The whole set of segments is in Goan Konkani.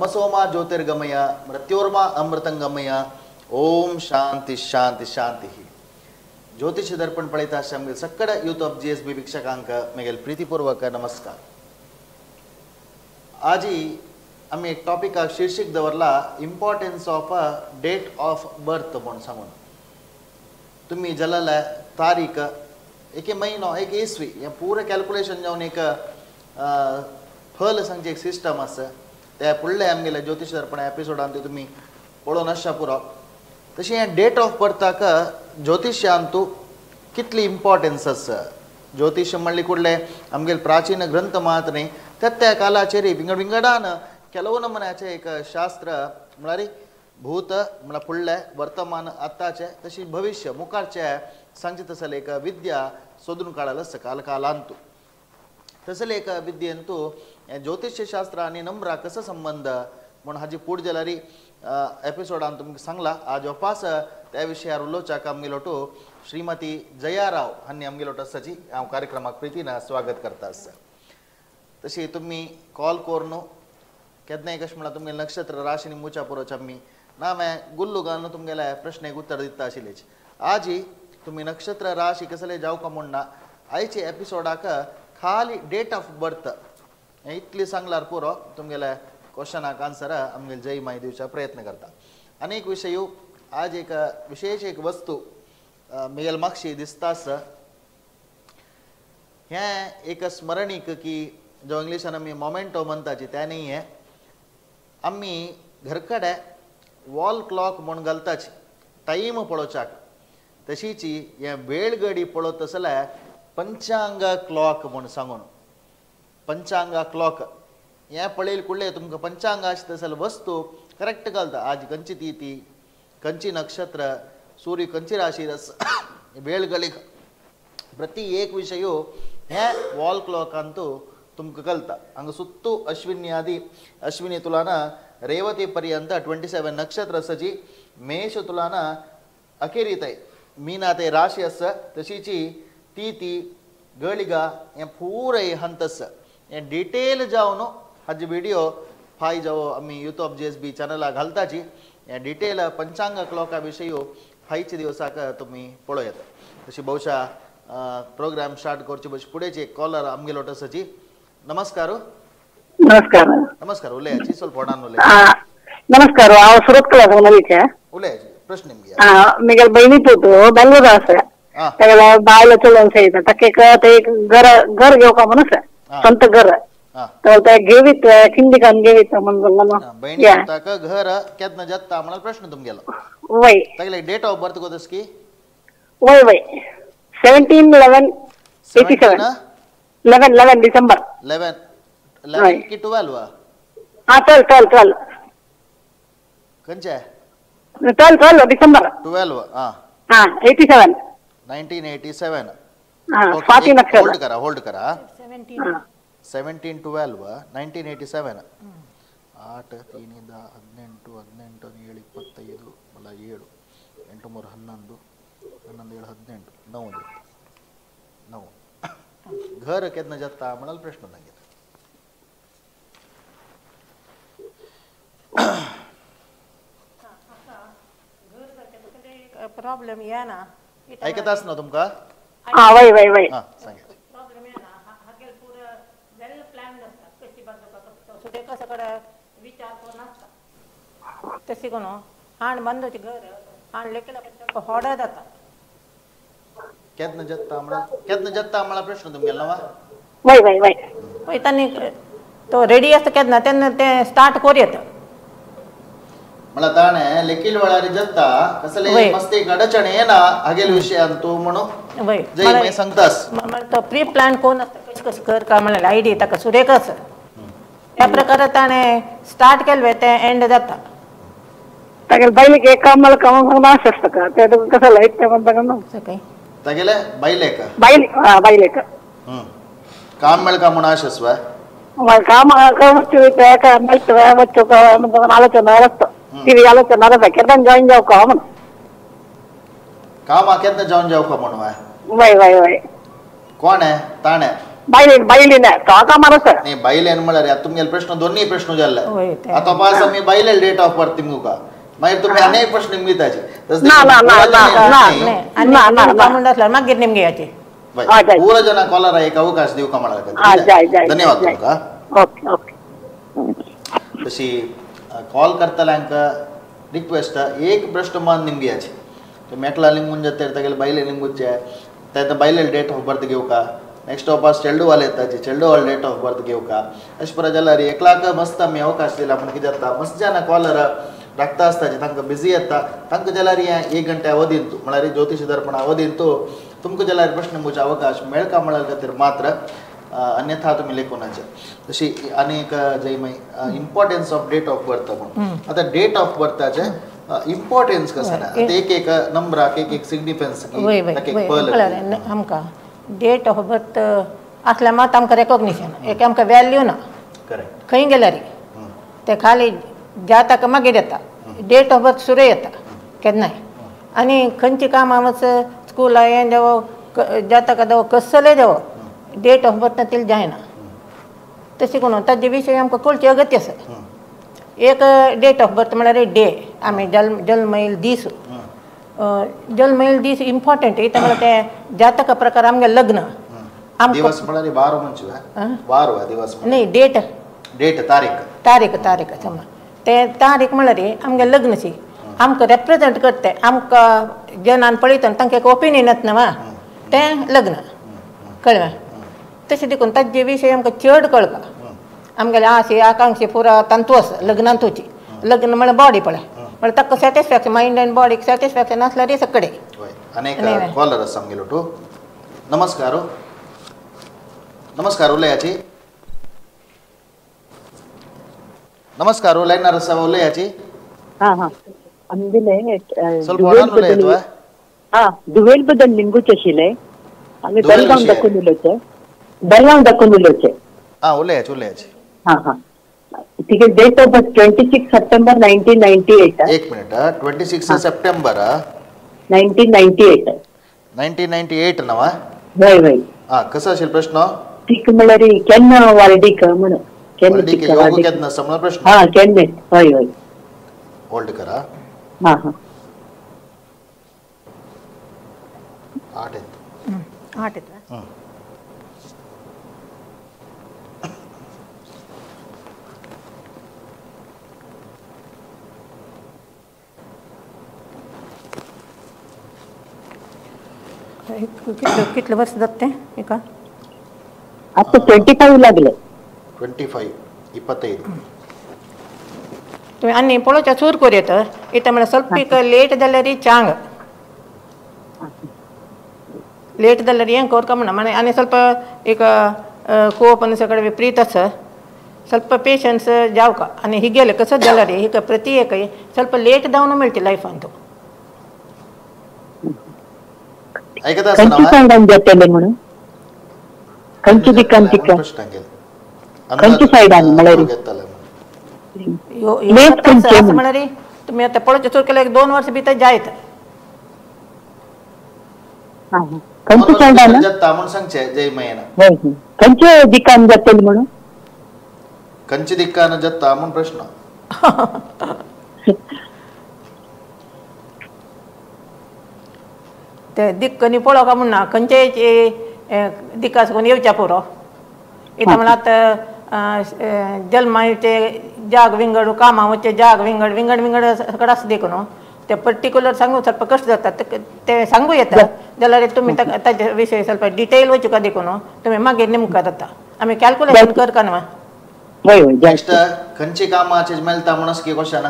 ತಮಸೋಮ ಜ್ಯೋತಿರ್ಗಮಯ ಮೃತ್ಯೋರ್ಮ ಅಮೃತಂಗಮಯ. ಓಂ ಶಾಂತಿ ಶಾಂತಿ ಶಾಂತಿ. ಜ್ಯೋತಿಷ ದರ್ಪಣ ಪಳಿತ ಆಶ್ರಮಗೆ ಸಕ್ಕಡ ಯೂಟ್ಯೂಬ್ ಜಿ ಎಸ್ ಬಿ ವೀಕ್ಷಕಾಂಕ ಮೇಗಲ್ ಪ್ರೀತಿಪೂರ್ವಕ ನಮಸ್ಕಾರ. ಆಜಿ आमी एक टॉपिकाक शीर्षिक दवरला importance of a date of birth म्हूण सांगून. तुमी जल्मल्या तारीख एके म्हयनो एक इसवी हें पुरें कॅल्कुलेशन जावन एक फल सांगचें एक सिस्टम आसा. त्या फुडल्या आमगेल्या ज्योतिश दर्पण एपिसोडान ते तुमी पळोवन आसच्या पुरो. तशें हें डेट ऑफ बर्थाक ज्योतिशांतू कितली इम्पॉर्टन्स आसा. ज्योतिश म्हणली कुडले आमगेले प्राचीन ग्रंथ मात्र न्ही, त्या त्या कालाचेर विंगड विंगडान ಕೆಲವು नमुन्याचें एक शास्त्र म्हळ्यार भूत म्हळ्यार फुडलें वर्तमान आतांचें तशी भविश्य मुखारचें सांगचें तसलें एक विद्या सोदून काडलें आसता काल कालांतू. तसलें एक विद्येंतू ज्योतिश्य शास्त्र आनी नंबरा कसो संबंद म्हूण हाजी फूड जाल्यार एपिसोडान तुमकां सांगला. आज वपास त्या विशयार उलोवच्याक आमगेलोटू श्रीमती जया राव हांणी आमगेलोटू आसाची हांव कार्यक्रमाक प्रितीन स्वागत करता आसा. तशी तुमी कॉल करून केन्नाय कशें म्हणल्यार तुमगेलें नक्षत्र राशी मुच्या पुरोच आमी ना हांवें गुल्लू घालून तुमगेल्या प्रश्नेक उत्तर दिता आशिल्लेच. आजी तुमी नक्षत्र राशी कसले जावका म्हूण ना, आयचे एपिसोडाक खाली डेट ऑफ बर्थ हें इतली सांगल्यार पुरो तुमगेल्या क्वेश्चनाक आन्सर आमगेले जय माई दिवचा प्रयत्न करता. आनी एक विशय आज एक विशेष एक वस्तू म्हगेले मागशी दिसता आसा. हें एक स्मरणीक की जो इंग्लिशान आमी मोमेंटो म्हणटाची तें न्ही, हें आमी घरकडे वॉल क्लॉक म्हूण घालताची टायम पळोवच्याक, तशीची हें वेळगडी पळोवत जाल्यार पंचांग क्लॉक म्हूण सांगून पंचांग क्लॉक हें पळयलें कुडलें तुमकां पंचांग आसता जाल्यार वस्तू करेक्ट घालता. आज खंयची तिथी खंयची नक्षत्र सूर्य खंयची राशीर आसा वेळगडी प्रति एक विशय हे वॉल क्लॉकांतू तुमकां कळटा. हांगा सुत्तू अश्विनी आदी अश्विनी तुलाना रेवती पर्यंत 27 नक्षत्र आसाची. मेष तुलाना अखेरीतय मीना ते राशी आसा. तशीची ती गळिगा हें पुराय हंत आसा. हें डिटेल जावन हाजी विडियो फाय जावो आमी यूट्यूब जी एस बी चॅनलाक घालताची. हें डिटेल पंचांग क्लॉका विशय फायच्या दिवसाक तुमी पळोवं येता. तशी बहुशा प्रोग्राम स्टार्ट करचे बशी फुडेंची एक कॉलर आमगेलो आसाची. नमस्कार. नमस्कार. नमस्कार. उलयाची ಸ್ವಲ್ಪ ಹೊಡಾन उलया. नमस्कार, हांव सुरतकला उलयता. उलयाची प्रश्न निमगे. म्हगेले बहिणी पूत बेंगलोर आसा, तागेले बायल चलोवन येता. ताका एक ते एक घर घर घेवका म्हणून आसा, स्वंत घर. तर ते घेवीत किंदिकान घेवीत म्हणून बहिणी पुताक घर केन्ना जाता म्हणून प्रश्न तुमगेलो. वय तागेले डेट ऑफ बर्थ कोतस की? वय वय 17/11/87. 11 डिसेंबर. 11 11 की 12? हाँ 12 12 12. खंयचे? 12 12 डिसेंबर 12. हाँ हाँ 87. 1987. हाँ स्वाति नक्षत्र. होल्ड करा होल्ड करा. 17 12 1987. 8 3 18 18 7 25 ಬಲ 7 8 3 11 11 7 18 9 9. घर केन्ना जाता म्हणाल प्रश्न सांगितलं. प्रॉब्लेम येना ऐकताच ना तुमका? हा वय वय वय सांगितलं. प्रॉब्लेम येना हागेल पुरा वेल प्लॅन आसता कशी बाजू सुद्दां कसो कडेन विचार करून आसता. तशी करून हाण बांदूची घर हाण लेखला होडा जाता. केन्ना जाता म्हळ्यार केन्ना जाता म्हळ्यार प्रश्न तुमगेलो ना? वय वय वय वय तांणी तो रेडी आसता केन्ना तेन्ना ते स्टार्ट करूं येता. म्हळ्यार ताणें लेखील वेळार जाता कसले मस्त एक अडचण येना हागेल विशयान तूं म्हणून वय जय मागीर सांगतास. म्हळ्यार तो प्री प्लॅन कोण आसता कशें कशें कर काय म्हळ्यार आयडिया ताका सुरेख आसा त्या प्रकारे ताणें स्टार्ट केलें तें एंड जाता. तागेले बायलेक एक काम मला काम आशा आसता का ते कसं लायक ते म्हणटा न्हू तागेले बायलेक बायल बायलेक काम मेळका म्हूण आशा आसा. काम मेळटा आलोचना आसता टीव्ही आलोचना आसता केन्ना जॉईन जावका म्हणून काम केन्ना जॉईन जावका म्हणून वय वय वय कोण आहे ताणें? बायलेन बायलेन तो कामार आसा. न्ही बायलेन म्हळ्यार आतां तुमगेले प्रश्न दोन्ही प्रश्न जाल्ले. आतां पास आमी बायले डेट ऑफ बर्थ तुमकां मागीर तुम्ही अनेक प्रश्न निमगिताचे. ना ना ना ना ना ना मागीर निमगेयाचे. पूरा जना कॉलर एक अवकाश दिवका म्हळ्यार. धन्यवाद तुमकां. Okay okay. तशी कॉल करतल्यांक रिक्वेस्ट एक प्रश्न मान निमगेयाचे. तुम्ही एकला निमगून जाता तागेले बायले निमगुचे ते बायले डेट ऑफ बर्थ घेवका. नेक्स्ट ऑफ चेडूवाले येताचे चेडूवाले डेट ऑफ बर्थ घेवका. अशें परा जाल्यार एकलाक मस्त आमी अवकाश दिला पूण कितें जाता मस्त जाणा कॉलर राखता आसताचे तांकां बिजी येता तांकां जाल्यार हें एक घंटे अवधींतू म्हळ्यार ज्योतिश दर्पण अवधींतू तुमकां जाल्यार प्रश्न मुचे अवकाश मेळका म्हळ्यार खातीर मात्र अन्यथा तुमी लेखूनाचे. तशी आनी एक जयमय importance of date of birth म्हणून आतां डेट ऑफ बर्थाचें इम्पॉर्टन्स कसं ना आतां एक एक नंबराक एक एक सिग्निफिकन्स एक पळ आमकां डेट ऑफ बर्थ आसल्यार मात आमकां रेकॉग्निशन एक आमकां वॅल्यू ना. करेक्ट. खंय गेल्यार ते खाली जाता मागीर येता डेट ऑफ बर्थ सुरू येता केन्नाय. आनी खंयची कामां वच स्कुला हें देवो जाता का देवो कसलें देवो डेट ऑफ बर्थ ना जायना. तशें करून ताजे विशय आमकां कळचे अगत्य आसा. एक डेट ऑफ बर्थ म्हळ्यार डे आमी जल्म जल्म दीस जल्म येयल दीस इम्पॉर्टंट. इथं म्हळ्यार ते जातका प्रकार आमगे लग्न दिवस म्हळ्यार वार म्हणचे वार दिवस न्ही डेट डेट तारीख तारीख तारीख समज ते तारीख म्हळ्यार आमगे लग्नची आमकां रेप्रेजेंट करता आमकां जनान पळयता तांकां एक ओपिनियन येता न्हू तें लग्न कळ्ळें. तशें देखून ताजे विशय आमकां चड कळका आमगेले आशे आकांक्षे पुरा तांतू आसा लग्नांतूची. लग्न म्हळ्यार बॉडी पळय म्हळ्यार ताका सॅटिस्फॅक्शन मायंड आनी बॉडीक सॅटिस्फॅक्शन आसल्यार सगळे. आनी कॉलर आसा आमगेलो टू. नमस्कार. नमस्कार उलयाची. नमस्कार लायनार आसा उलयाची. हां हां आमगेले ಸ್ವಲ್ಪ व्हडान उलयात. हां दुवेल बद्दल निमगूच आशिल्लें आमी बेलगांव दाखोवन उलोवचें बेलगांव दाखोवन उलोवचें. हां उलयाची उलयाची. हां हां तिगे date of birth 26 September 1998. एक मिनिट. 26 सप्टेंबर 1998. 1998 नवा. हय हय. हां कसो असेल प्रश्न तिका म्हळ्यार केन्ना वार्डीक म्हणून केन्ना केन्ना समज प्रश्न. हां केन्ना हय हय. होल्ड करा. हां हां 8 येत 8 येत. कितले कितले वर्ष जाता तें एका आतां 25 लागले. 25 25. तुम्ही आनी पळोवच्या सूर कर येता इथं म्हळ्यार ಸ್ವಲ್ಪ ಈಗ ಲೇಟ್ जाल्यार चांग ಲೇಟ್ जाल्यार हें करका म्हणा माने आनी ಸ್ವಲ್ಪ एक कोप आनी सगळें विपरीत आसा ಸ್ವಲ್ಪ पेशन्स जावका आनी हिगेले कसो जाल्यार हिका प्रति एक ಸ್ವಲ್ಪ लेट जावन मेळटा लायफांत. ऐकता आसतना खंयच्या सायडान जातलें म्हणून खंयच्या दिकान तिका खंयच्या सायडान म्हळ्यार म्हळ्यार तुमी आतां पळोवचें सुरू केल्यार 2 वर्स भितर जायत. खंयच्या सायडान जाता म्हूण सांगचें जयमयेन. खंयच्या दिकान जातलें म्हणून खंयच्या दिकान जाता म्हूण प्रश्न. ते दिक्क न्ही पळोवका म्हूण ना खंयचेय दिका साकून येवच्या पुरो. इथं म्हळ्यार आतां जल्माचे जाग विंगड कामां वचचे जाग विंगड विंगड विंगड सगळें आसा देखून न्हू ते पर्टिक्युलर सांगू ಸ್ವಲ್ಪ कश्ट जाता ते सांगू येता जाल्यार तुमी ताजे विशय ಸ್ವಲ್ಪ डिटेल वचूका देखून न्हू तुमी मागीर नेमका जाता आमी कॅल्क्युलेशन करका न्हू. नेक्स्ट खंयची कामाचे मेळटा म्हणून की क्वेश्चन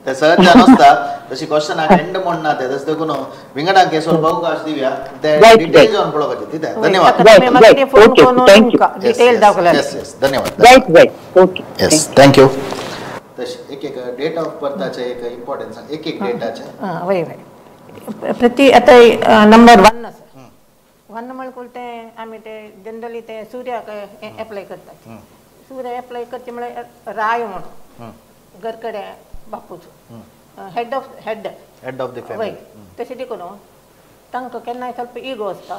ते सहज नासता तशी क्वेश्चनाक एंड म्हण ना ते तशें देखून विंगडांक ಸ್ವಲ್ಪ अवकाश दिवया ते डिटेल जावन पळोवपाचें. तितें धन्यवाद. डिटेल दाखयल्यार. येस येस धन्यवाद. Okay yes thank you. तशें एक एक डेट ऑफ बर्थाचें एक इम्पॉर्टन्स एक एक डेटाचें. हां वय वय प्रति आतां नंबर 1 आसा 1 म्हणल्यार ते आमी ते जनरली ते सुर्याक एप्लाय करतात. सूर्य एप्लाय करचे म्हळ्यार राय म्हणून घरकडे बापूच head of head head of the family. वय तशें देखून तांकां केन्नाय ಸ್ವಲ್ಪ इगो आसता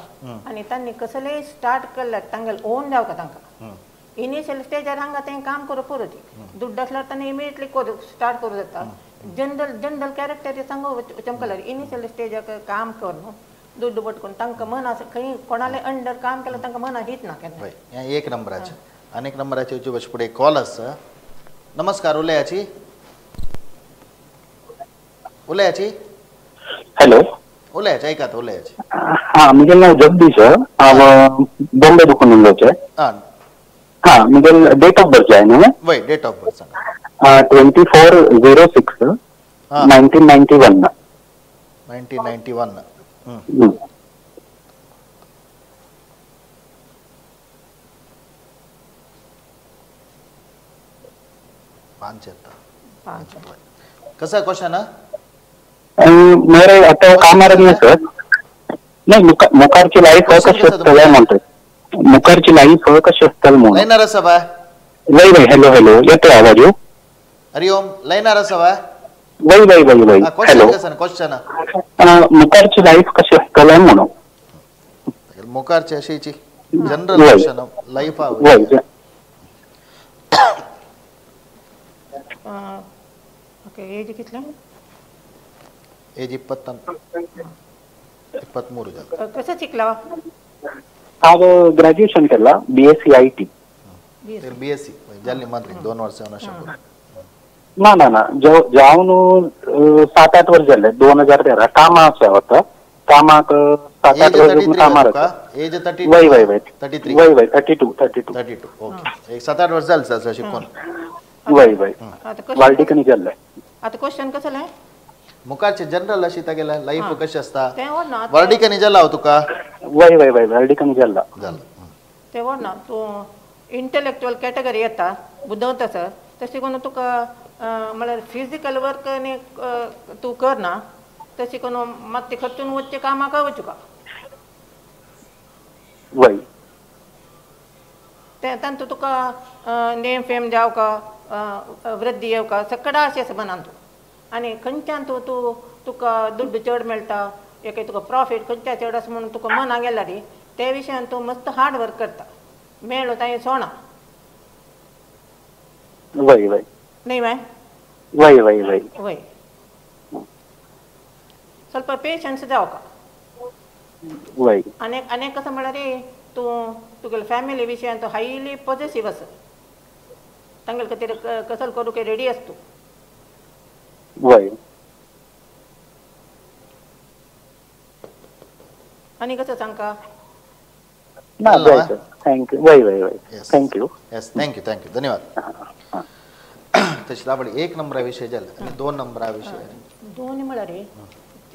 आनी तांणी कसलेय स्टार्ट केल्यार तांगेले ओन जावका तांकां इनिशियल स्टेजार हांगा तें काम करूं पुरो ती दुड्ड आसल्यार तांणी इमिडिएटली करूं स्टार्ट करूं जाता. जनरल जनरल कॅरेक्टर सांगू चमकल्यार इनिशियल स्टेजाक काम कर न्हू दुड्ड पटकून तांकां मन आसा खंय कोणाले अंडर काम केल्यार तांकां मन हित ना केन्ना. हें एक नंबराचें. आनी एक नंबराचेर येवचे पशी फुडें कॉल आसा. नमस्कार, उलयाची उलयाची. हॅलो, उलयाची आयकात उलयाची. हां, म्हजें नांव जगदीश, हांव बॉम्बे दुखून उलोवचें. हां, म्हजे डेट ऑफ बर्थ जाय न्हू? वय, डेट ऑफ बर्थ सांगा. 24/06 1991. 1991. पांच येता. पांच. कसं क्वेश्चन? मेरे आता कामार न्ही सर. नाही, मुखारची लायफ कशी आसतली म्हणतो. मुखारची लायफ कशी आसतली म्हणून. लायनार आसा बाय? वय वय, हॅलो हॅलो, येतो आवाज? हरिओम, लायनार आसा बाय? वय वय वय वय, हॅलो. क्वेश्चन मुखारची लायफ कशी आसतली म्हणून. मुखारची अशीची जनरल क्वेश्चन लायफ. वय. ओके, एज कितलें? एज 23 जालें. कसं शिकला? हांव ग्रॅज्युएशन केला, BSc IT. BSc जाल्ली मंत्री 2 वर्सां अशें. ना ना ना, जावन 7-8 वर्स जाले. 2013 कामां आसा आतां. कामाक 7-8 वर्स कामार आसा. एज 32? वय वय वय, 33. वय वय, 32 32 32. ओके, एक 7-8 वर्स जालें शिकून. वय वय, वाल्डिकनी जाल्लें. आतां क्वेश्चन कसलें? मुखारचे जनरल अशी तागेले लायफ कशी आसता. वर्डिकनी जाला हो तुका? वय वय वय, वर्डिकनी जाला. जाला ते ना तूं इंटलेक्चुअल कॅटेगरी येता बुदवंत आसा तशें करून तुका म्हळ्यार फिजिकल वर्क आनी तूं करना तशें करून मातशें खर्चून वचचें कामाक वचूका. वय, तें तांतू तुका नेम फेम जावका, वृद्धी येवका सगळं अशें आसा मनान तूं. आनी खंयच्यान तूं तूं तुका दुड्ड चड मेळटा एक तुका प्रॉफीट खंयच्या चड आसा म्हणून तुका मनाक गेला न्ही ते विशयान तूं मस्त हार्ड वर्क करता मेळ्ळो तांणी सोणा. वय वय, न्ही माय? वय वय वय वय, ಸ್ವಲ್ಪ पेशन्स जावका. वय. आनी आनी कसं म्हळ्यार तूं तुगेले फॅमिली विशयान तूं हायली पॉझिटीव आसा तांगेले खातीर कसल करूंक रेडी आसा तूं. वय. आनी कसं सांगका? ना, thank you. वय वय वय, thank you. Yes, thank you thank you, धन्यवाद. तशी आपण एक नंबरा विषय जाले आनी 2 नंबरा विषय. 2 म्हळ्यार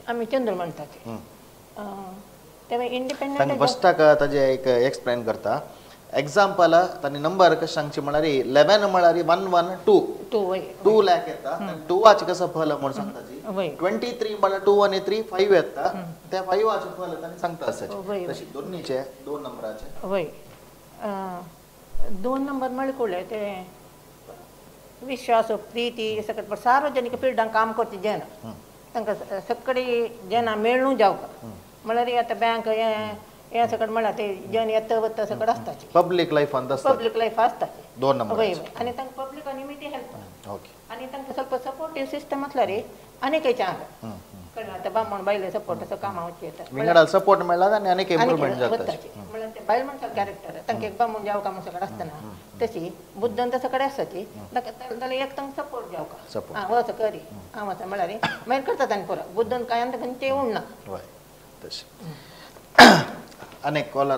आमी चंद्र म्हणटा ते तेव्हा इंडिपेंडंट फस्टाक ताजे एक एक्सप्लेन करता. एग्जाम्पल तांणी नंबर कशें सांगचे म्हळ्यार 11 म्हळ्यार 1 1 2 2 लॅक येता. 2 कसं फल म्हणून सांगता. 23 म्हळ्यार 2 1 3 5 येता. त्या 5 फल तांणी सांगता आसा. तशी दोन्हीचे 2 नंबराचे. वय, 2 नंबर म्हळ्यार कोळ्ळे ते विश्वास प्रीती सगळं सार्वजनिक फिल्डान काम करचे जन तांकां सगळी जना मेळून जावका म्हळ्यार आतां बँक हें सगळें म्हळ्यार ते जन येता वता सगळें आसता पब्लीक लायफ आसता. पब्लीक लायफ आसता 2 नंबर. वय वय, आनी तांकां पब्लीक आनी इमिडिएट हेल्प. ओके, आनी तांकां ಸ್ವಲ್ಪ सपोर्टीव सिस्टम आसल्यार आनी खंयच्या हांगा कळ्ळें आतां बामण बायले सपोर्ट असो कामां वचचें येता विंगडा सपोर्ट मेळ्ळा आनी आनीक इम्प्रुवमेंट जाता. म्हळ्यार ते बायल मनशाक कॅरेक्टर तांकां एक बामण जावका म्हूण सगळें आसतना तशी बुद्दंत सगळें आसता ती जाल्यार एक तांकां सपोर्ट जावका. आं वच करी हांव वच म्हळ्यार मागीर करता तांणी पुरो बुद्दंत कांय आनी खंयचें उडना. वय, तशें. अनेक कॉलर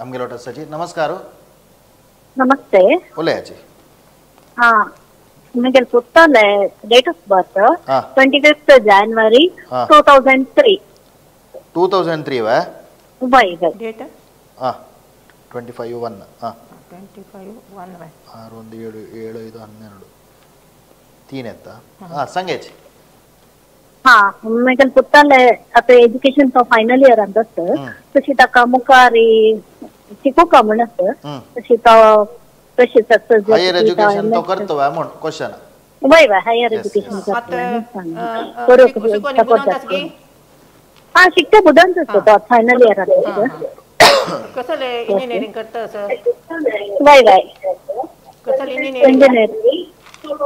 आमगेलो आसाची. नमस्कार. नमस्ते. उलयाची. हां, म्हगेले पुताले डेट ऑफ बर्थ 25 January 2003. 2003 वय? वय वय. डेट? हां, 25 1. हां, 25 1 वय. 6 1 7 7 5 12 3 येता. हां, सांगायचे. हां, म्हगेले पुताले आतां एज्युकेशन तो फायनल इयर आसा तशी ताका मुखार शिकूका म्हण आसा तशी तो कशी सक्सेस हायर एज्युकेशन तो करतो म्हण क्वेश्चन. वय वय, हायर एज्युकेशन करतो. हा शिकते बुधांच असतो फायनल इयर. कसले इंजिनिअरिंग करता असं? वय वय. कसले इंजिनिअरिंग?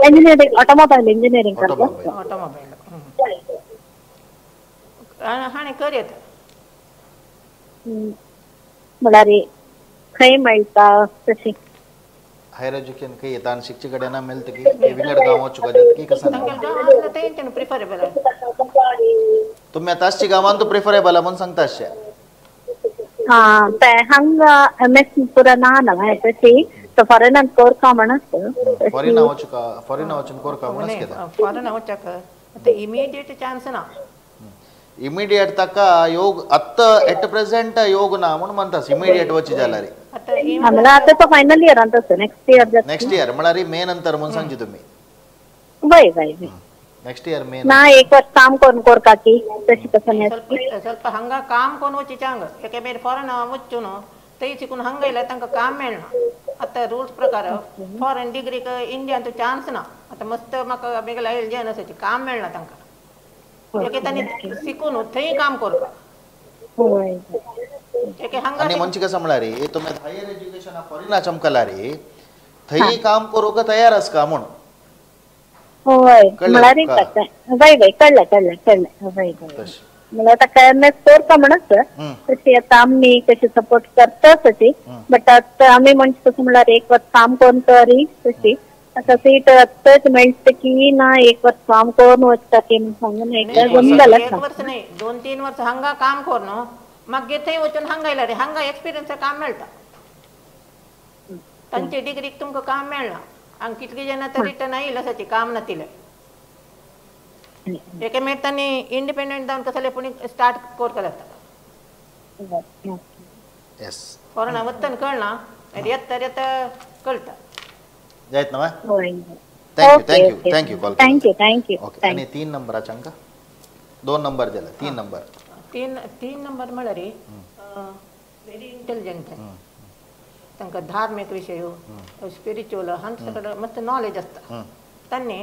इंजिनिअरिंग ऑटोमोबाईल इंजिनिअरिंग करता. ऑटोमोबाईल हाणे कर येता म्हळ्यार खंय मेळटा तशी हायर एज्युकेशन खंय येता आनी शिकचे कडेन ना मेळटा की विंगड गांव वचूंक जाता की कसं तांगेले तेंच्यान प्रिफरेबल. तुम्ही आतां आसची गांवांत प्रिफरेबल म्हणून सांगता अशें. हा ते हांगा एम एस पुरा ना ना तशी तो फॉरेनान कोरका म्हणत. फॉरेना वचूका फॉरेना वचून कोरका म्हणच केता. फॉरेना वचाक आतां इमिडिएट चान्स ना. इमिडिएट ताका योग आत्ता एट प्रेझेंट योग ना म्हणून म्हणतास इमिडिएट वची जाल्यार. म्हळ्यार आतां तो फायनल इयरांत आसा नेक्स्ट इयर जाता. नेक्स्ट इयर म्हळ्यार मे नंतर म्हणून सांगची तुमी. वय वय नेक्स्ट इयर मे ना एक वर्स काम करून कोरका की तशी कसं नाही. ಸ್ವಲ್ಪ ಹಂಗ काम कोण वची चांग एके मेर फॉरेन वच्चू न्हू थंय शिकून हांगा येयल्यार तांकां काम मेळना. आतां रुल्स प्रकार फॉरेन डिग्रीक इंडियान चान्स ना. आतां मस्त म्हाका मेगेले आयल जेन आसा काम मेळना तांकां. एके तांणी शिकून थंय काम करपा. आनी म्हणजे कसं म्हळ्यार तुमी हायर एज्युकेशन फॉरेना चमकला रे थंय काम करूंक तयार आसा का म्हूण. हय म्हळ्यार वय वय कळ्ळें कळ्ळें कळ्ळें. वय वय म्हळ्यार ताका एम एस कोरता म्हणच तशी आतां आमी कशी सपोर्ट करता तशी बट आतां आमी म्हणजे कसं म्हळ्यार एक वर्स काम करून तरी तशी आतां सीट आत्ताच मेळटा की ना एक वर्स काम करून वचता की म्हूण सांगून एकदां गोंदळ. एक वर्स न्हय 2-3 वर्स हांगा काम कर न्हू मागीर थंय वचून हांगा येयल्यार हांगा एक्सपिरियन्स काम मेळटा. तांचे डिग्रीक तुमकां काम मेळना. हांगा कितली जाणां आतां रिटर्न आयिल्ले आसाची काम नातिल्ले. एके मेर तांणी इंडिपेंडंट जावन कसले पूण स्टार्ट करपाक जाता. फॉरेना वत्तन कळना येता येता कळटा. जायत ना. Thank you thank you thank you call. Thank you thank you. Okay आनी 3 नंबराचे आमकां 2 नंबर जाले 3 नंबर. 3 नंबर म्हळ्यार व्हेरी इंटेलिजंट. तांकां धार्मीक विशय स्पिरिच्युअल हांचे कडेन मस्त नॉलेज आसता. तांणी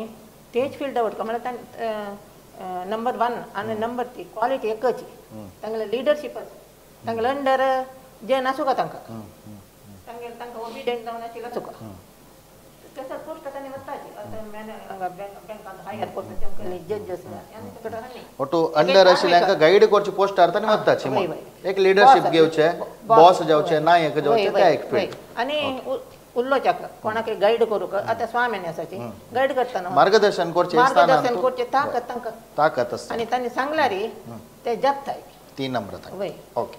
तेच फिल्ड आवट म्हळ्यार नंबर 1 आनी नंबर 3 क्वालिटी एकच. तांगेले लिडरशीप आसा. तांगेले अंडर जेन आसूं तांकां तांगेले तांकां ओबिडियंट जावन आशिल्लें आसूं तसो पोस्ट तांणी वताची. आतां बँकांत हायर करता तेमकां जज ओटो अंडर आशिल्ल्यांका गायड करचे पोस्ट आतां वताची. एक लिडरशीप घेवचे बॉस जावचे नायक जावचे त्या एक फील्ड. आनी उल्लोचाक कोणाक गायड करूंक आतां स्वाम्यानी आसाची गायड करतना मार्गदर्शन करचें मार्गदर्शन करचें ताकद तांकां ताकद आसता आनी तांणी सांगल्यार ते जपताय. 3 नंबर. वय ओके.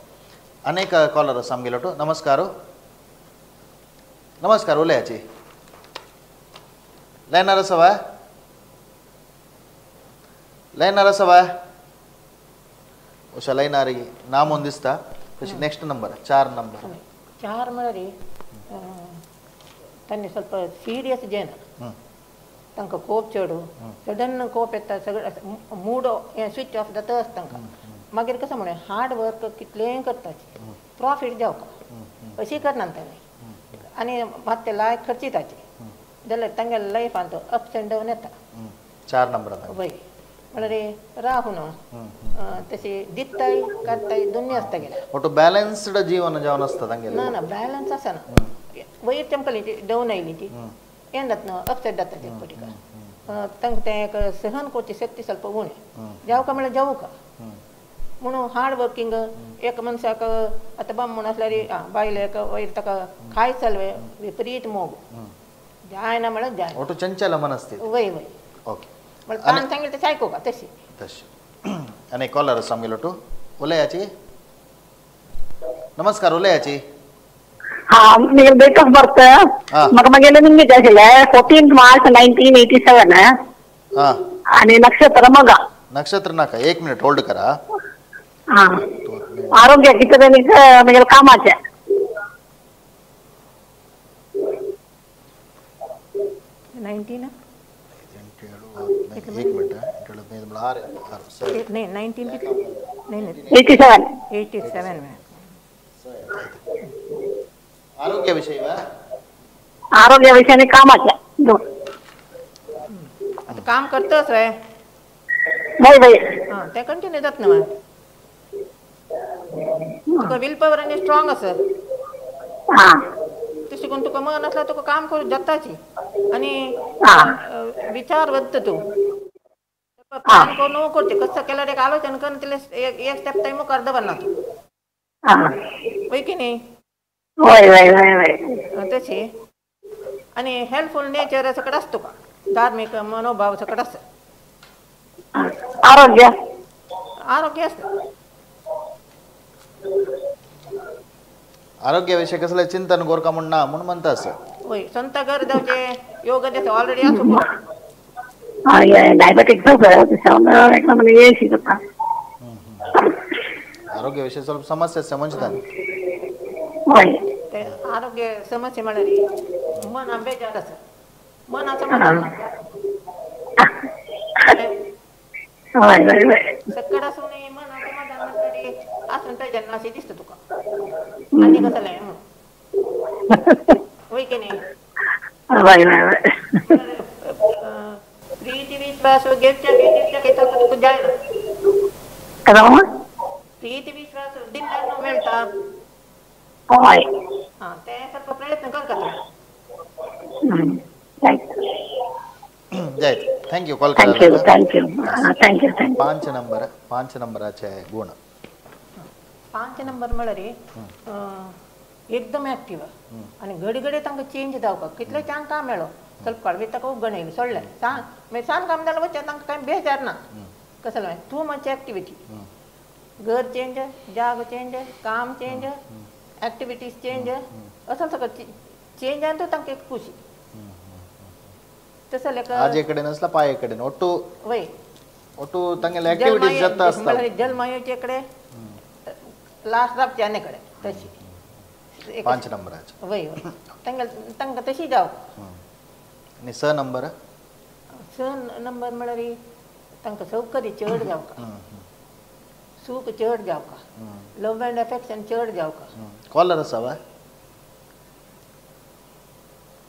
अनेक कॉलर आसा आमगेलो. नमस्कार. नमस्कार उलयाची लायनार आसा वा लायनार आसा वा अशा लायनार ना म्हूण दिसता. तशी नेक्स्ट नंबर 4 नंबर. 4 म्हळ्यार तांणी ಸ್ವಲ್ಪ सिरियस जेन तांकां कोप चेडू सडन कोप येता सगळें मूड स्विच ऑफ जाता तांकां. मागीर कसं म्हणूं हार्ड वर्क कितलेंय करताची प्रॉफीट जावका अशी करना तांणी आनी मात ते लायक खर्चिताची जाल्यार तांगेल्या लायफांत अप्स एंड डावन येता. 4 नंबर. वय म्हळ्यार राहू न्हू तशी दिताय काडटाय दोन्ही आसता गेल्या. ಒಟ್ಟು ಬ್ಯಾಲೆನ್ಸ್ಡ್ ಜೀವನ जावन आसता तांगेलें. ना ना बॅलन्स आसना. वयर तेमकां डावन आयली ती हें जाता न्हू अपसेट जाता ते पटी तांकां तें एक सहन करची शक्ती ಸ್ವಲ್ಪ उणें जावका म्हळ्यार जावका म्हणून हार्ड वर्किंग एक मनशाक आतां बामण आसल्यार बायलेक वयर ताका खाय चलवे विपरीत मोग जायना म्हळ्यार जायना. ಒಟ್ಟು चंचल मन आसता. वय वय. ओके. म्हळ्यार ताणें सांगलें तशें आयकूंक तशी तशी. आनी कॉलर आसा आमगेलो टू उलयाची. नमस्कार उलयाची. हा म्हगेलें डेट ऑफ बर्थ म्हाका म्हगेलें निमगेचें आशिल्लें 14 मार्च 1987. आनी नक्षत्र मगा. नक्षत्र नाका 1 मिनिट होल्ड करा. हा आरोग्य कितें म्हगेलें कामाचें. 19 एक मिनिट नहीं 19 नहीं 87 87 में आरोग्य विषय आरोग्य विषय कामाचें. काम करतच रे वय वय. हां ते कंटिन्यू जाता न्हू. तुका will power आनी स्ट्रॉंग आसा. तशें करून तुका मन आसल्यार तुका काम करूं जाताची आनी विचार वता तूं प्लॅन करून करचें कसो केल्यार एक आलोचन करून तितलें एक स्टेप थंय मुखार दवरना तूं. वय की न्ही? वय वय वय वय तशी आनी हेल्पफूल नेचर सकट आसा तुका, धार्मीक मनोभाव सकट आसा. आरोग्य आरोग्य आसता. आरोग्य विषय कसले चिंतन गोरका म्हण ना म्हूण म्हणता आसा. वय स्वता घर जावचे योग ऑलरेडी आसा. डायबेटिक्स आरोग्य विषय ಸ್ವಲ್ಪ ಸಮಸ್ಯೆ समजता. ते आरोग्य समस्या म्हळ्यार मन बेजार आसा, मन समाधान सकट आसून मन समाधान म्हणटरी आसून पाहिजे ना अशें दिसता तुका आनी कसलें म्हणून. वय की न्ही? प्रीती विश्वास घेवच्या घेवच्या तुका जायना. प्रीती विश्वास दिल्यार न्हू मेळटा. हय हां ते ಸ್ವಲ್ಪ प्रयत्न करता. जायत. Thank you call thank you thank you thank you. 5 number 5 नंबराचे गुण. 5 नंबर म्हळ्यार एकदम ऍक्टिव्ह आनी घडी घडी तांकां चेंज जावपाक कितले चांग काम मेळो ಸ್ವಲ್ಪ काळ ताका उगण येयलें सोडलें सान मागीर सान काम जाल्यार वचचें तांकां कांय बेजार ना. कसलें टू मच एक्टिविटी, घर चेंज, जागो चेंज, काम चेंज, एक्टिविटीज चेंज, असो सगळो चेंजान तो तांकां एक खुशी. तसो लेखा आजे कडेन आसला पाये कडेन ಒಟ್ಟು वय ಒಟ್ಟು तांगेले एक्टिविटीज जाता आसता. जल्मायोचे कडेन लास्ट राबचे आनी कडेन तशी 5 नंबराचे. वय वय तांकां तांकां तशी जावं. आनी 6 नंबर? 6 नंबर म्हळ्यार तांकां सौकर्य चड जावका, सूख चड जावका, लव एंड अफेक्शन चड जावका. कॉलर आसा वा?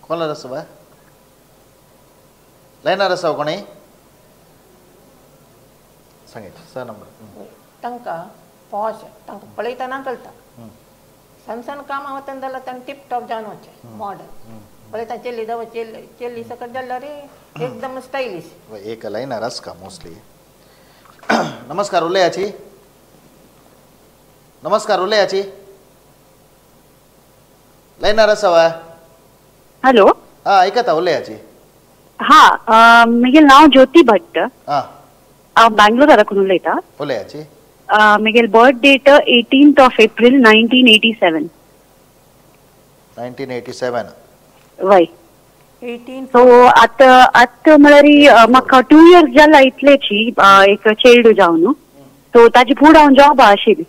कॉलर आसा वा? लायनार आसा कोणय? सांगेच 6 नंबर. तांकां पॉश तांकां पळयतना कळटा. सण सण कामां वतना जाल्यार तांकां टिप टॉप जावन वचचें मॉडर्न पळयता. चेल्ली जावं चेल्ली सकट जाल्यार एकदम स्टायलिश. एक लायनार आसका मोस्टली. नमस्कार उलयाची. नमस्कार उलयाची. लायनार आसा वा? हॅलो. हा आयकता उलयाची. हा म्हगेलें नांव ज्योती भट्ट. हांव बँगलोराकून उलयता. उलयाची. म्हगेलें birth date 18th of April 1987. 1987. वय. 18. सो आतां आतां म्हळ्यार म्हाका 2 इयर्स जाला इतलेची एक चेडू जावन. सो ताजे फुडें हांव जॉबा आशिल्ली.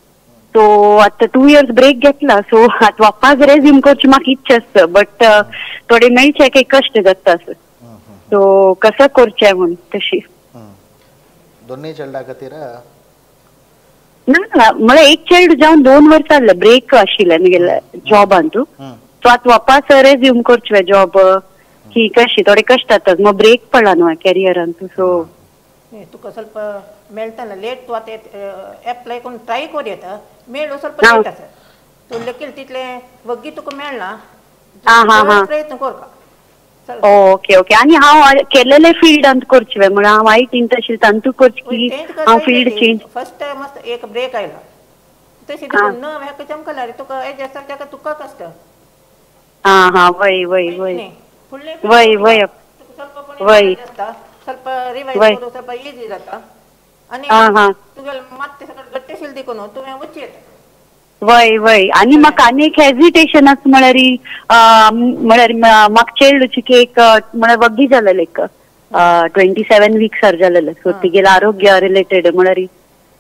सो आतां 2 इयर्स ब्रेक घेतला. सो आतां वापस रेज्यूम करची म्हाका इच्छा आसता बट थोडे मेळचे काही कश्ट जाता. सो कसं करचें म्हूण तशी. दोन्ही चेडा खातीर ना ना म्हळ्यार एक चेडू जावन 2 वर्सां जालें ब्रेक आशिल्लें म्हगेल्या जॉबान. तूं सो आतां वापस रेज्यूम करचें जॉब की कशी थोडे कश्ट जातात मग ब्रेक पडला न्हू कॅरियरान. तूं सो तुका ಸ್ವಲ್ಪ मेळटना लेट तूं आतां एप्लाय करून ट्राय करूं येता. मेळूं ಸ್ವಲ್ಪ लेट आसा तूं लेकील तितलें वग्गी तुका मेळना. प्रयत्न करका. Okay okay. आनी हांव केलेले फिल्डांत करचें म्हळ्यार हांव आयटीन आशिल्लें तातूंत करचें की हांव फील्ड चेंज. फर्स्ट मस्त एक ब्रेक आयला तशें देखून न हेका चमकल्यार तुका एडजस्ट जावपाक तुका कश्ट. आं हां वय वय वय वय वय वय ಸ್ವಲ್ಪ रिवायज करूं ಸ್ವಲ್ಪ इजी जाता आनी तुगेलें मात्शें सगळें गट्टेशील देखून तुवें वचूं येता. वय वय. आनी म्हाका आनी एक हेजिटेशन आसा म्हळ्यार म्हळ्यार म्हाका चेडूची एक म्हळ्यार वग्गी जालेलें एक 27 वीक्सार जालेलें. सो तिगेलें आरोग्य रिलेटेड म्हळ्यार